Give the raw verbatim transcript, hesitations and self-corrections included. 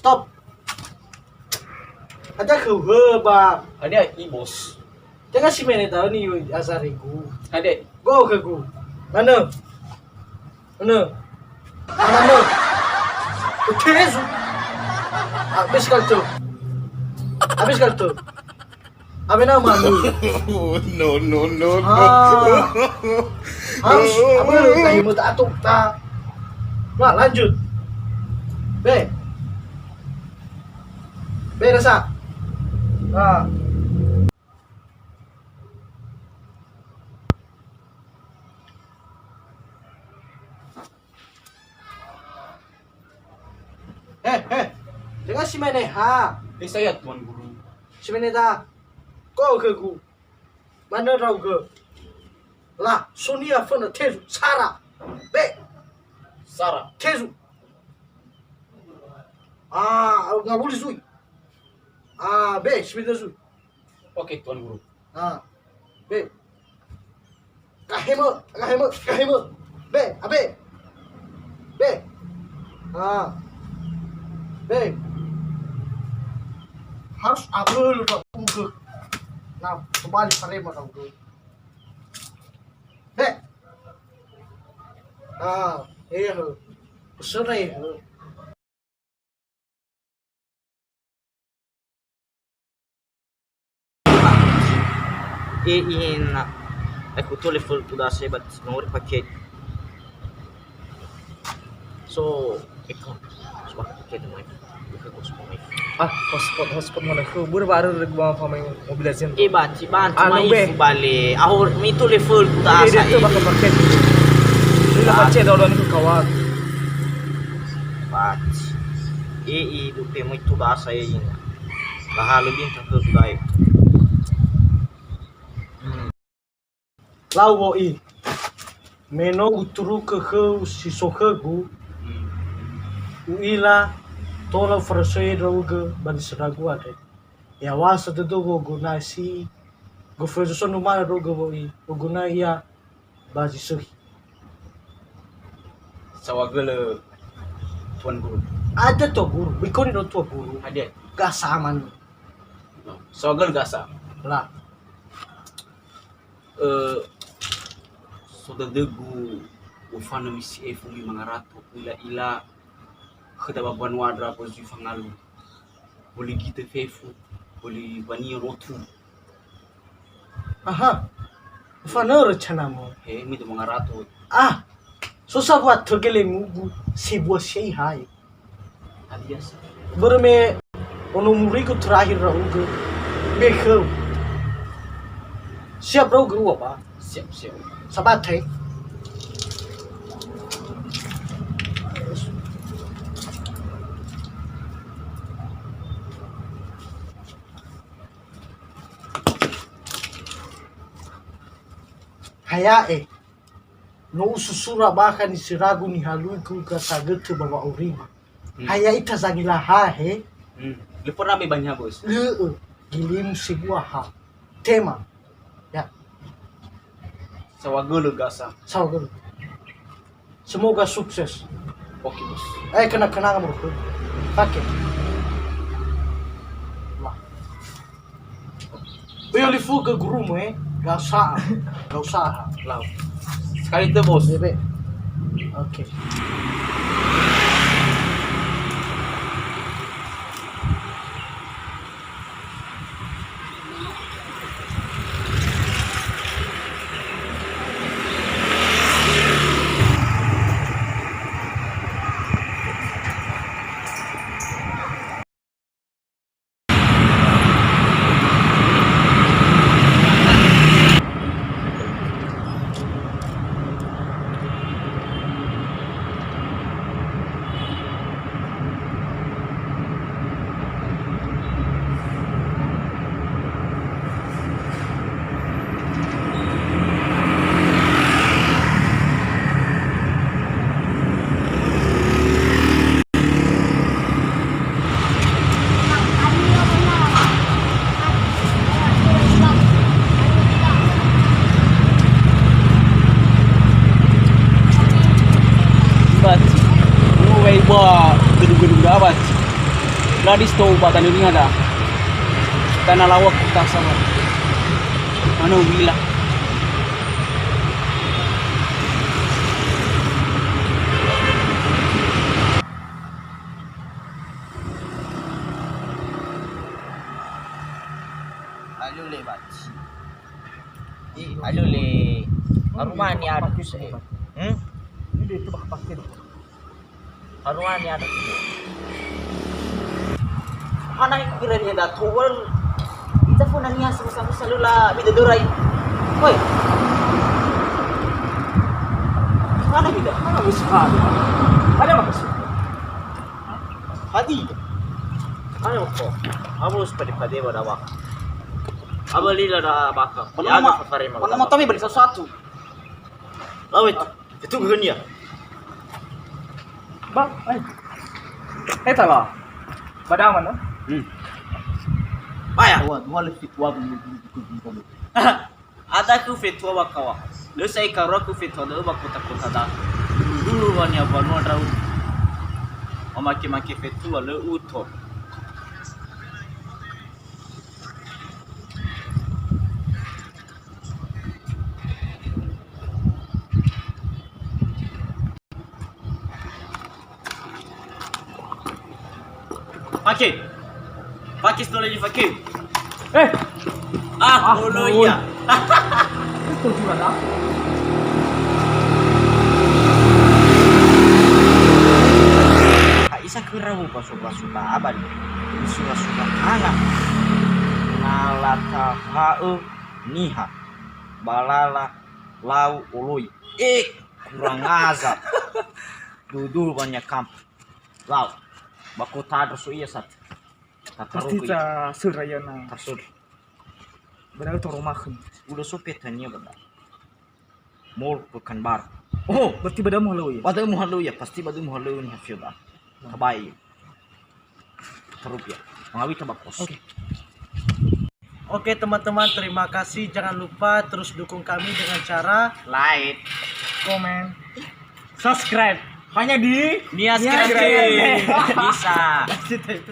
Top. Ada khöu hö ba. Hadia i, Bos? Tenga si mene tahu ni azarigu. Hadia? Go khögu. Mana? Mana? Mana? Oke, su. Habis kartu. Habis kartu. Abena malu. No, no, no, no. Ah. Harus, apa lu? Kayu muta atuk ta. Nah, lanjut. Be. Be, rasa. Nah. He, he. Tenga si mene ha. He, saya, Tuan Guru. Si mene da. Ko khögu. Mana ndra'ugö. La, sonia föna tezu. Sara. Be. Sara. Tezu. Ah, ngawuli zui. Ah, be, si mene zui. Oke, Tuan Guru. Ah, be. Kahemö, kahemö, kahemö. Be, abe. Be. Ah. Be. Harus abölö ndra'ugö. Nah, tobali farema ndra'ugö. Be. Ah, iya, hö. Pesöna, iya, hö. E ina, ecco, tu le fol-, tu da se bat nori paket. So, ecco, so paket mai. Ecco, so mai. Ah, hotspot, hotspot mana? Aku baru, baru gua apa main Mobile Legends. Eh, baci, baci, anu, mai be. Fu bale. Aho, mi tu le fol-, tu da. Iya, sa dia tu e. Bakal paket. Sudah, baci, paket, dah, dah, itu kawan. Baci. E, i, dupe moi tu bahasa e ina. Laha lebih tak ke budaya. Hmm. Lau wo'i. Me no uturukö khöu si so khögu, hmm, u'ila tola ufarasoi ndra'ugö ba nisöndra andre. Ya'ahowu sa dödöu woguna si, gofu so numana ndra'ugö wo'i, woguna ia ba zi sökhi. Saohagölö, Tuan Guru. Ada, Tuan Guru. Bikoni do, Tuan Guru. Hadia? Gasa aman. No. Saohagölö gasa. La. Eh, so dödögu ufanö misi efu mi mangarato, ila-ila khöda ba banua ndra ba zui fangalu. Böli gitö fefu, böli bania rotu. Aha. Ufanö rencanamu. He, mi do mangarato. Ah. So sa wa tögele ngugu, sebua sei hai. Hadia sa? Börö me ono murigu terakhir ndra'ugö. Be khöu. Siap ndra'ugö ua ba? Siap, siap. Sabatai. Haya'e. No ususura bakha nisöragu nihaluigu gasa götö ba wa'aurigu. Hmm. Haya'i tazangila ha he? Hmm. Lö pernah me banyak, Bos. Lö, gilimu sebua ha. Tema. Ya. Saohagölö gasa. Saohagölö. Semoga sukses. Oke, Bos. Eh, kena-kena kamu. Oke. Wah. Böi olifugö gurumu, eh. Gak usah. Gak usah. Lau. Sekali itu, Bos. Bebe. Oke. Bati. Uwe ba gedung-gedung da bati. Gadis to ba tanö niha da. Tanö lawak kita sama. Mana wila. Alu lewat. Ih, alu le. Arumani ada. Hmm? Ini dia itu bak pakai. Haruani ada. Mana yang kira dia dah towel? Kita pun nanya sama-sama selalu lah beda dorai. Woi. Mana kita? Mana maksud? Ada maksud? Hadi. Mana kok? Kamu seperti pada pada wak. Apa lila dah bakal? Mana mau? Mana mau kami beli sesuatu? Lawe itu. Itu geunia. Ba, eh. Eh, tala. Badaman, no? Hmm. Baya. Wa, wa le fitua bu. Ada ku fetua wakawa. Lö sai karua ku fetua da'ö ba kota-kota da. Dulu wania banua ndrau. Mamake-make fetua lö uto. Fakir. Fakir, stole lagi, Fakir. Eh. Ah, ah, olo, olo. Iya. Itu juga dah. Ha, isa kira bu pasu-pasu ba abadi. Sura-sura anak. Na lataha'ö niha. Balala lau oloi. Eh, kurang ajar. Dudul banyak kampung. Lau. Bako tadro so iya sat. Pasti ta sura ya na. Tasur. Berarti toro makan. Udah so petanya benda. Mall Pekanbaru. Oh, berarti bada muhalö ya. Bada muhalö ya, pasti bada muhalö ni hafio da. Tabai. Tarup ya. Mengawi tabakos. Oke. Oke, teman-teman, terima kasih. Jangan lupa terus dukung kami dengan cara like, komen, subscribe. Hanya di Nias Nias Kreatif. Kreatif. Bisa. Kita itu.